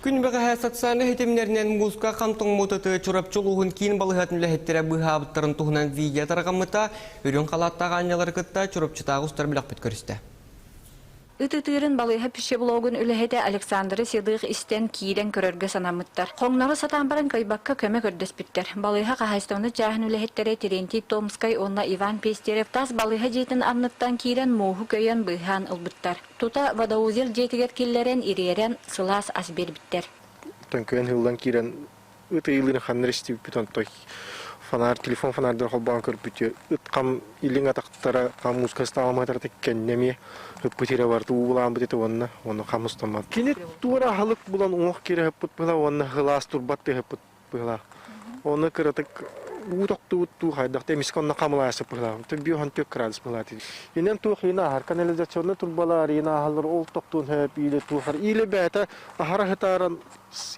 Күн бэҕэһээ социальнай ситимнэринэн мууска хам тоҥмут ыты Чурапчы улууһун киин балыыһатын үлэһиттэрэ быыһаабыттарын туһунан видео тарҕаммыта, үрүҥ халааттаах аанньалары кытта Чурапчытааҕы устар бөлөхпүт көрүстэ. Ыт ытыырын балыыһа пищеблогун үлэһитэ Александра Седых истэн киирэн көрөргө санаммыттар. Хоҥноро сатаан баран кыайбакка көмө көрдөспүттэр. Балыыһа хаһаайыстыбаны чааһын үлэһиттэрэ Терентий Томскай уонна Иван Пестерев тас балыыһа дьиэтин анныттан киирэн мууһу көйөн быыһаан ылбыттар. Тута водоузел дьиэтигэр киллэрэн ириэрэн сылаас ас биэрбиттэр. Төҥкөйөн ыһыллан киирэн ыт ыйылыын ханна истибиппит онто фонарь телефон фонарьдарын холбоон көрбүтү ыт хам илиҥ атахтара хам мууска ыстааматара кэннэ эмиэ ыппыт ирэ барыта уулааммыт этэ уонна уонна хам устаммат кини туора аһылык булан уҥуох киирэ ыппыт быһыла уонна сылаас турбат тыаһыппыт быһыылаах Оны кыратык уу тохтубут туу хайдах эмискэ онно хамылаайсып быһыылаах. Био градус быһыылаах. Инэн туох иин ааһар канализационный турбалар иин ааһаллар ол тохтуун хөп ииле туохар ииле бэйэтэ аһара хытааран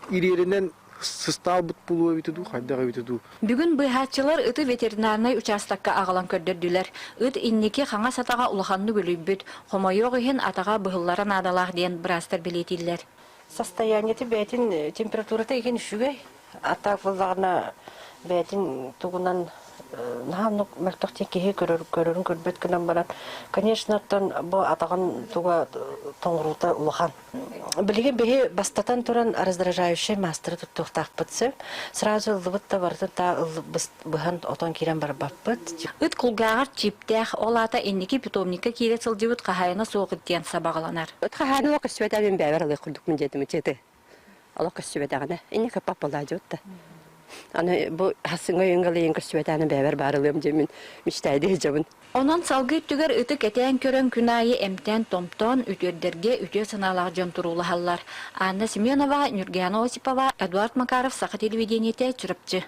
ириэринэн сыстаалбыт булуо эбитэ дуу хайдах эбитэ дуу. Бүгүн быыһааччылар ыты ветеринарнай учаастакка аҕалан көрдөрдүлэр. Ыт инники хаҥас атаҕа улаханнык үлүйбүт, хомойуох иһин атаҕа быһыллара наадалаах диэн быраастар бэлиэтииллэр. Состояниеты бэйэтин температурата игин үчүгэй. А так буоллаҕына бэйэтин тугунан наһаа оннук мөлтөх диэн киһи көрөр көрөрүн көрбөт гынан баран, конечно, оттон бу атаҕын туга тоҥоруута улахан. Билигин биһи бастатан туран раздражающай маастары туттуохтаахпыт сөп. Сразу ыллыбыт да барытын та быһан отон киирэн барбаппыт. Ыт кулгааҕар чииптээх, ол аата инники питомникка киирэ сылдьыбыт хаһаайына суох диэн сабаҕаланар. Ыт хаһаайына олох көстүбэтэ мин бэйэбэр ылыах курдукпун диэтим ычыты. Олох көстүбэтэҕинэ инньэ кыппап буолаадьыбыт да. Аны бу хассыҥҥа ойунгалыйын көстүбэтэҕинэ бэйэбэр баарылыам диэммин мечтайдыы сылдьабын. Онон салгыы өттүгэр ыты кэтээн көрөн күн аайы эмтээн-томтоон, үтүөрдэргэ үтүө санаалаах дьон туруулаһаллар. Анна Семенова, Нюргиана Осипова, Эдуард Макаров, Саха телевидениетэ, Чурапчы.